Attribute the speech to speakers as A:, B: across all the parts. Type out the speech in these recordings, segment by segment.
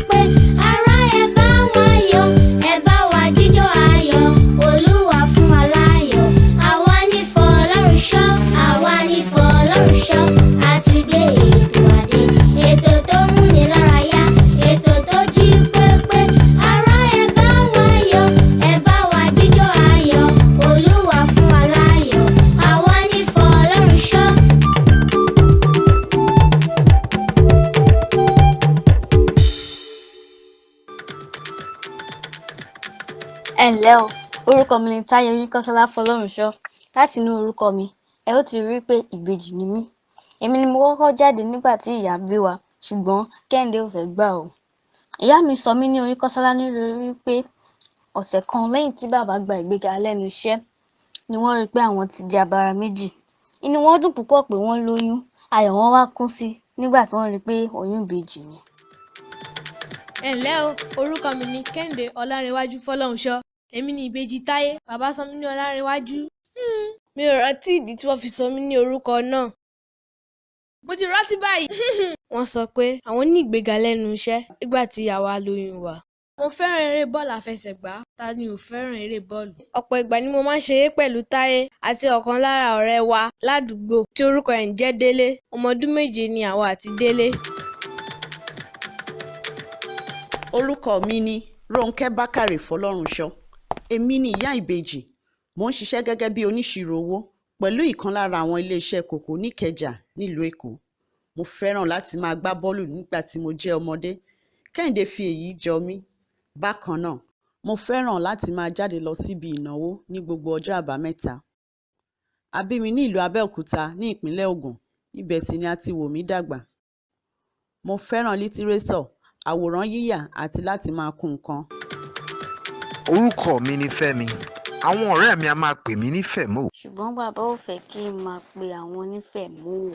A: pépé. Ará, ẹ bá wa yọ̀, ẹ bá wa jíjó ayọ̀. Olúwa fún wa láyọ̀. Àwa ní Fọlọ́runṣọ́, àwa ní Fọlọ́runṣọ́. A ti gbé ètò àdé, ètò tó múni lárayá, ètò tó jí pépé. Ará, ẹ bá wa yọ̀, ẹ bá wa jíjó ayọ̀. Olúwa fún wa láyọ̀. Àwa ní Fọlọ́runṣọ́.
B: Ẹ ǹlẹ́ o, orúkọ mi ni Táyé Oyínkọ́sọ́lá Fọlọ́runṣọ́. Láti inú orúkọ mi, ẹ ó ti rí i pé ìbejì ni mí. Èmi ni mo kọ́kọ́ jáde nígbà tí ìyá bí wa, ṣùgbọ́n Kẹ́hìndé ò fẹ́ gbà o. Ìyá mi sọ mí ní Oyínkọ́sọ́lá nítorí pé ọ̀sẹ̀ kan lẹ́yìn tí bàbá gba ìgbéga lẹ́nu iṣẹ́ ni wọ́n rí i pé àwọn ti di abara méjì. Inú wọn dùn púpọ̀ pé wọ́n lóyún, ayọ̀ wọn wá kún sí nígbà tí wọ́n rí i pé oyún ìbejì ni.
C: Ẹ ǹlẹ́ o, orúkọ mi ni Kẹ́hìndé Ọlárẹ̀wájú Fọlọ́runṣọ́. Èmi ni ìbejì Táyé. Bàbá sọ mí ní Ọlárẹ̀wájú. Mi ò rántí ìdí tí wọ́n fi sọ mí ní orúkọ náà. Mo ti rántí báyìí. Wọ́n sọ pé àwọn ní ìgbéga lẹ́nu iṣẹ́ nígbà tí àwa lóyún wa. Mo fẹ́ràn eré bọ́ọ̀lù àfẹsẹ̀gbá. Ta ni ò fẹ́ràn eré bọ́ọ̀lù? Ọ̀pọ̀ ìgbà ni mo máa ń ṣeré pẹ̀lú Táyé àti ọ̀kan lára ọ̀rẹ́ wa ládùúgbò tí orúkọ ẹ̀ ń jẹ́ Délé. Ọmọ ọdún 7 ni àwa àti Délé.
D: Orúkọ mi ni Rónkẹ́ Bákàrè Fọlọ́runṣọ́. Èmi ni ìyá ìbejì. Mò ń ṣiṣẹ́ gẹ́gẹ́ bí oníṣirò owó pẹ̀lú ìkan lára àwọn iléeṣẹ́ kòkó níkẹjà nílùú Èkó. Mo fẹ́ràn láti máa gbá bọ́ọ̀lù nígbà tí mo jẹ́ ọmọdé. Kẹ́hìndé fi èyí jọ mí. Bákan náà, mo fẹ́ràn láti máa jáde lọ síbi ìnáwó ní gbogbo ọjọ́ Àbámẹ́ta. A bí mi ní ìlú Abẹ́òkúta ní ìpínlẹ̀ Ògùn, ibẹ̀ sì ni a ti wò mí dàgbà. Mo fẹ́ràn lítíréṣọ̀, àwòrán yíyà àti láti máa kun nǹkan.
E: Orúkọ mi ni Fẹ́mi. Àwọn ọ̀rẹ́ mi a máa pè mí ní Fẹ̀mó.
B: Ṣùgbọ́n bàbá ò fẹ́ kí n máa pe àwọn ní Fẹ̀mó o.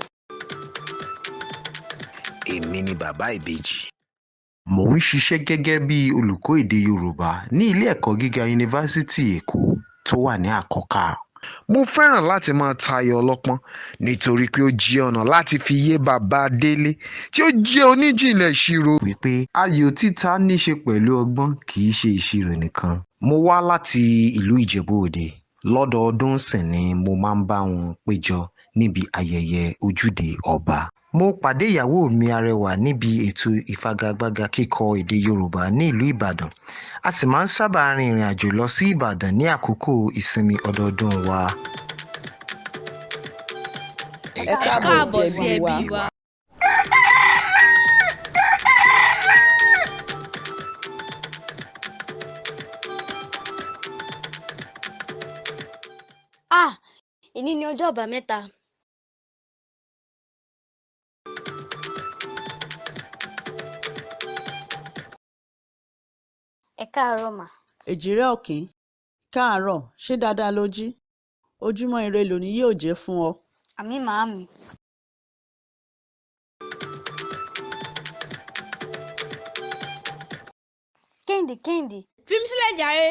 E: Èmi ni bàbá ìbejì. Mò ń ṣiṣẹ́ gẹ́gẹ́ bí olùkọ́ èdè Yorùbá ní ilé ẹ̀kọ́ gíga Yunifásítì Èkó tó wà ní Àkọkà. Mo fẹ́ràn láti máa tayò ọlọ́pọ́n nítorí pé ó jẹ́ ọ̀nà láti fi yé bàbá Délé tí ó jẹ́ oníjìnlẹ̀ ìṣirò wípé ayò títa níṣe pẹ̀lú ọgbọ́n kì í ṣe ìṣirò nìkan. Mo wá láti ìlú Ìjẹ̀bú Òde. Lọ́dọọdún sì ni mo máa ń bá wọn péjọ níbi ayẹyẹ Ojúde Ọba. Mo pàdé ìyàwó mi arẹwà níbi ètò ìfagagbága kíkọ èdè Yorùbá ní ìlú Ìbàdàn. A sì máa ń sábà rin ìrìn àjò lọ sí Ìbàdàn ní àkókò ìsinmi ọdọọdún wa.
D: Ẹ
C: Ẹ
D: káàbọ̀ sí ẹbí wa.
C: wa.
B: Ah! Èní ni ọjọ́ Àbámẹ́ta. Ẹ káàárọ̀ mà.
D: Èjìrẹ́ Ọ̀kín, káàárọ̀, ṣé dáadáa lo jí? Ojúmọ́ ire lòní yóò jẹ́ fún ọ.
B: Àmín màámi. Kẹ́hìndé, Kẹ́hìndé.
C: Fi mí sílẹ̀ jàre.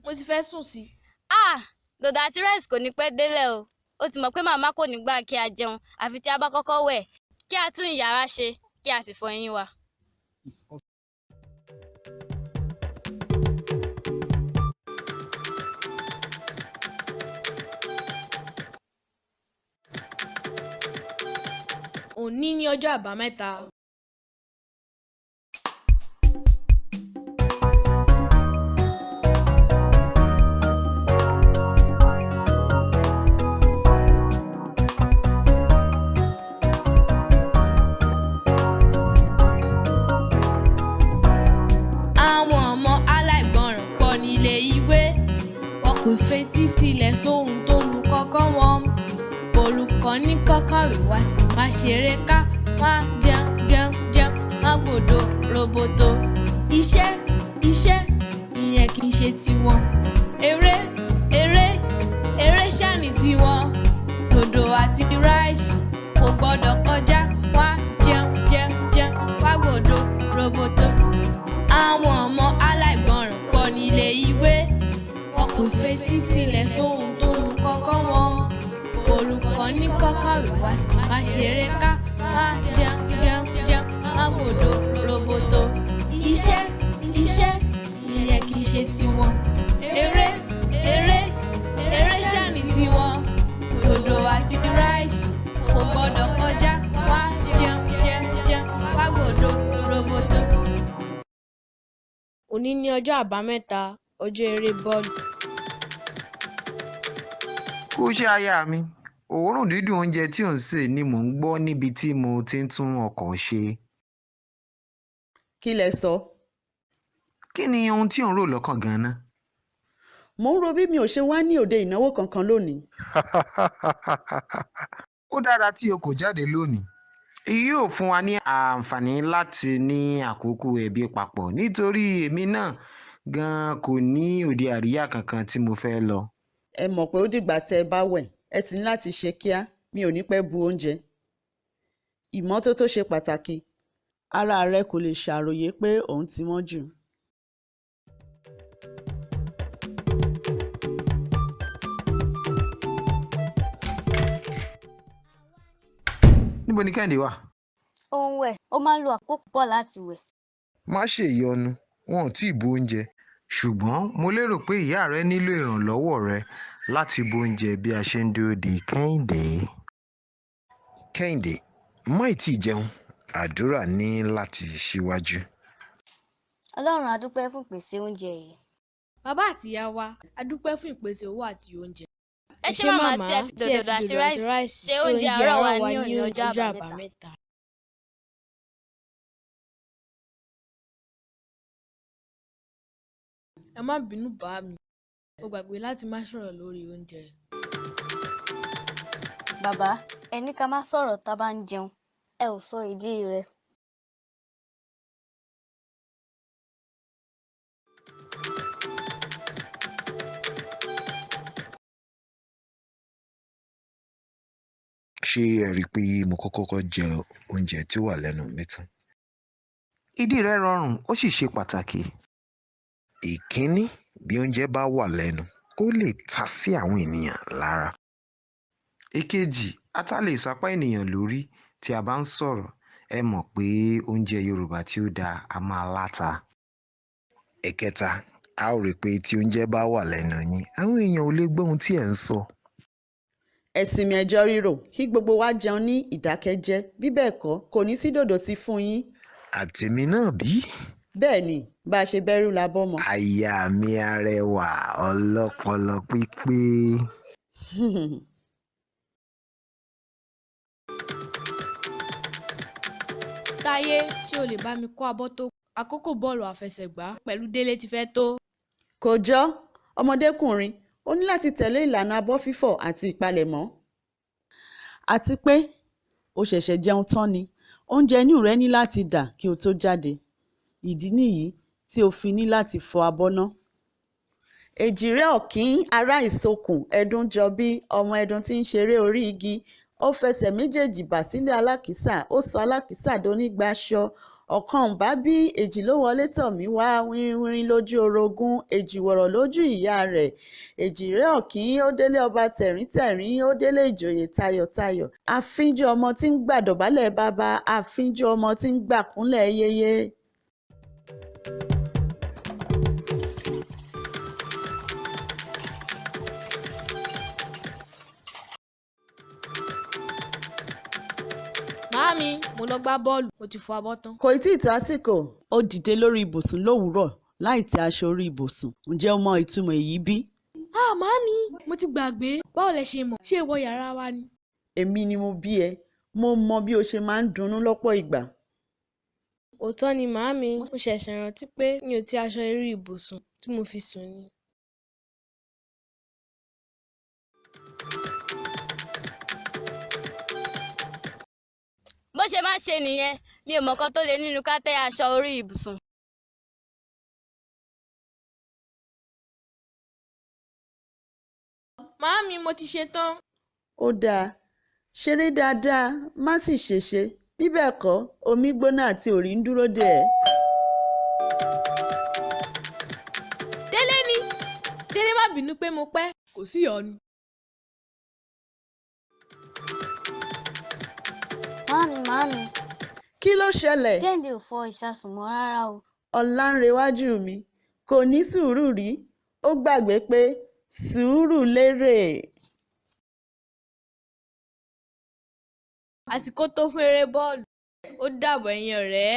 C: Mo ti fẹ́ sùn sí.
B: Ah! Dòdò àti rice kò ní pẹ́ délẹ̀ o. Ó ti mọ̀ pé màmá kò ní gbà kí a jẹun àfi tí a bá kọ́kọ́ wẹ̀, kí a tún ìyàrá ṣe, kí a sì fọ eyín wa.
C: Òní ni ọjọ́ Àbámẹ́ta. Àwọn ọmọ aláìgbọràn pọ̀ nílé ìwé. Wọn kò fetí sílẹ̀ sóhun tólùkọ́ kọ́ wọn. Olùkọ́ ní kán kàwé wá sì máa ṣeré ká. Wọ́n á jẹun jẹun jẹun, wọ́n á gbòdo roboto. Iṣẹ́ iṣẹ́ ìyẹn kì í ṣe tiwọn. Eré eré eré ṣáà ní tiwọn. Dòdò àti ráìsì kò gbọdọ̀ kọjá. Wọ́n á jẹun jẹun jẹun, wọ́n á gbòdo roboto. Àwọn ọmọ aláìgbọràn pọ̀ nílé ìwé. Wọn kò fetí sílẹ̀ sóhun tólùkọ́ kọ́ wọn. Olùkọ́ ní kán kàwé wá sì máa ṣeré ká. Wọ́n á jẹun jẹun jẹun, wọ́n á gbòdo roboto. ṣe tiwọn. Eré, eré, eré ṣáà ní tiwọn. Dòdò àti ráìsì kò gbọ́dọ̀ kọjá. Wá jẹun, jẹun, jẹun, wá gbòdo roboto.
F: Òní ni ọjọ́ Àbámẹ́ta, ọjọ́ eré bọ́ọ̀lù.
E: Kú iṣẹ́ aya mi, òórùn dídùn oúnjẹ tí ò ń sè ni mò ń gbọ́ níbi tí mo ti ń tún ọkọ̀ ṣe.
D: Kí lẹ sọ?
E: Kí ni ohun tí ò ń rò lọ́kàn gan-an?
D: Mò ń ro bí mi ò ṣe wá ní òde ìnáwó kankan lónìí.
E: Ó dára tí o kò jáde lónìí. Èyí yóò fún wa ní àǹfààní láti ní àkókò ẹbí papọ̀ nítorí èmi náà gan-an kò ní òde àríyá kankan tí mo fẹ́ lọ.
D: Ẹ mọ̀ pé ó dìgbà tẹ́ ẹ bá wẹ̀, ẹ sì ní láti ṣe kíá, mi ò ní pẹ́ bu oúnjẹ. Ìmọ́tótó ṣe pàtàkì. Ara rẹ kò lè ṣàròyé pé òun ti mọ́ jù.
E: Níbo ni Kẹ́hìndé wà?
B: Ó ń wẹ̀, ó máa ń lo àkókò púpọ̀ láti wẹ̀.
E: Má ṣe ìyọnu, wọn ò tíì bu oúnjẹ. Ṣùgbọ́n mo lérò pé ìyá rẹ nílò ìrànlọ́wọ́ rẹ láti bu oúnjẹ bí a ṣe ń dúró de Kẹ́hìndé. Kẹ́hìndé, má ì tíì jẹun, àdúrà ní láti ṣíwájú.
B: Ọlọ́run a dúpẹ́ fún ìpèsè oúnjẹ yìí.
C: Bàbá àti ìyá wa, a dúpẹ́ fún ìpèsè owó àti oúnjẹ.
G: Ẹ ṣé màmá tí ẹ fi dòdò àti ráìsì ṣe oúnjẹ àárọ̀ wa ní òní ọjọ́ Àbámẹ́ta.
C: Ẹ má bínú bàámi, mo gbàgbé láti má sọ̀rọ̀ lórí oúnjẹ.
B: Bàbá, ẹ ní ká má sọ̀rọ̀ tá a bá ń jẹun, ẹ ò sọ ìdí rẹ̀.
E: Ṣé ẹ rí i pé mo kọ́kọ́ jẹ oúnjẹ tí ó wà lẹ́nu mi tán? Ìdí rẹ̀ rọrùn ó sì ṣe pàtàkì. Ìkíní, bí oúnjẹ bá wà lẹ́nu, ó lè ta sí àwọn ènìyàn lára. Èkejì, ata lè sápá ènìyàn lórí tí a bá ń sọ̀rọ̀. Ẹ mọ̀ pé oúnjẹ Yorùbá tí ó dáa a máa láta. Ẹ̀kẹta, a ó rí i pé tí oúnjẹ bá wà lẹ́nu yín, àwọn èèyàn ò lè gbọ́ ohun tí ẹ̀ ń sọ.
D: Ẹ sinmi ẹjọ́ rírò kí gbogbo wa jẹun ní ìdákẹ́jẹ́, bí bẹ́ẹ̀ kọ́ kò ní sí dòdò sí fún yín.
E: Àtèmi náà bí?
D: Bẹ́ẹ̀ ni, bá a ṣe bẹ́rú la bọ́mọ.
E: Aya mi arẹwà ọlọ́pọlọ pípé.
C: Táyé, ṣé o lè bá mi kó abọ́ tó kù? Àkókò bọ́ọ̀lù àfẹsẹ̀gbá pẹ̀lú Délé ti fẹ́ tó.
D: Kò jọ́, ọmọdékùnrin, o ní láti tẹ̀lé ìlànà abọ́ fífọ̀ àti ìpalẹ̀mọ́. Àti pé o ṣẹ̀ṣẹ̀ jẹun tán ni, oúnjẹ inú rẹ ní láti dà kí o tó jáde. Ìdí nìyí tí o fi ní láti fọ abọ́ náà. Èjìrẹ́ ọ̀kín ará ìsokùn ẹdun jọbí, ọmọ ẹdun tí ń ṣeré orí igi, ó fẹsẹ̀ méjèèjì bà sílé alákìísà, ó sọ alákìísà donígbàṣọ. Ọ̀kan ǹ bá bí, èjì ló wọlé tọ̀ mí wá, wínrínwínrín lójú orogún, èjì wọ̀rọ̀ lójú ìyá rẹ̀. Èjìrẹ́ ọ̀kín, ó délé ọba tẹ̀ríntẹ̀rín, ó délé ìjòyè tayọ̀tayọ̀. Afínjú ọmọ tí ń gbàdọ̀bálẹ̀ baba, afínjú ọmọ tí ń gbàkúnlẹ̀ yéyé.
C: Màámi, mo lọ gbá bọ́ọ̀lù, mo ti fọ abọ́ tán.
D: Kò tí ì tó àsìkò. Ó dìde lórí ibùsùn lówùúrọ̀ láì tẹ́ aṣọ orí ibùsùn. Ǹjẹ́ o mọ ìtumọ̀ èyí bí?
C: Ah, màámi, mo ti gbàgbé. Báwo lẹ ṣe mọ̀? Ṣé ìwọ yàrá wa ni?
D: Èmi ni mo bí ẹ. Mo mọ bí o ṣe máa ń dunnú lọ́pọ̀ ìgbà.
F: Òótọ́ ni màámi, mo ṣẹ̀ṣẹ̀ rántí pé mi ò tí aṣọ orí ibùsùn tí mo fi sùn ni.
G: Bó ṣe máa ń ṣe nìyẹn, mi ò mọ nǹkan tó le nínú ká tẹ́ aṣọ orí ibùsùn.
C: Màámi, mo ti ṣe tán.
D: Ó dáa, ṣeré dáadáa, má sì ṣèṣe, bí bẹ́ẹ̀ kọ́, omi gbóná àti òrí ń dúró dè ẹ́.
C: Délé ni. Délé má bínú pé mo pẹ́, kò sí ìyọnu.
B: Màámi, màámi,
D: Kí ló ṣẹlẹ̀?
B: Kẹ́hìndé ò fọ ìṣasùn mọ́ rárá o.
D: Ọ̀làǹrewájú mi, Kò ní sùúrù rí, ó gbàgbé pé sùúrù lérè.
C: Àsìkò tó fún eré bọ́ọ̀lù. Ó dàbọ̀ ẹ̀yin ọ̀rẹ́.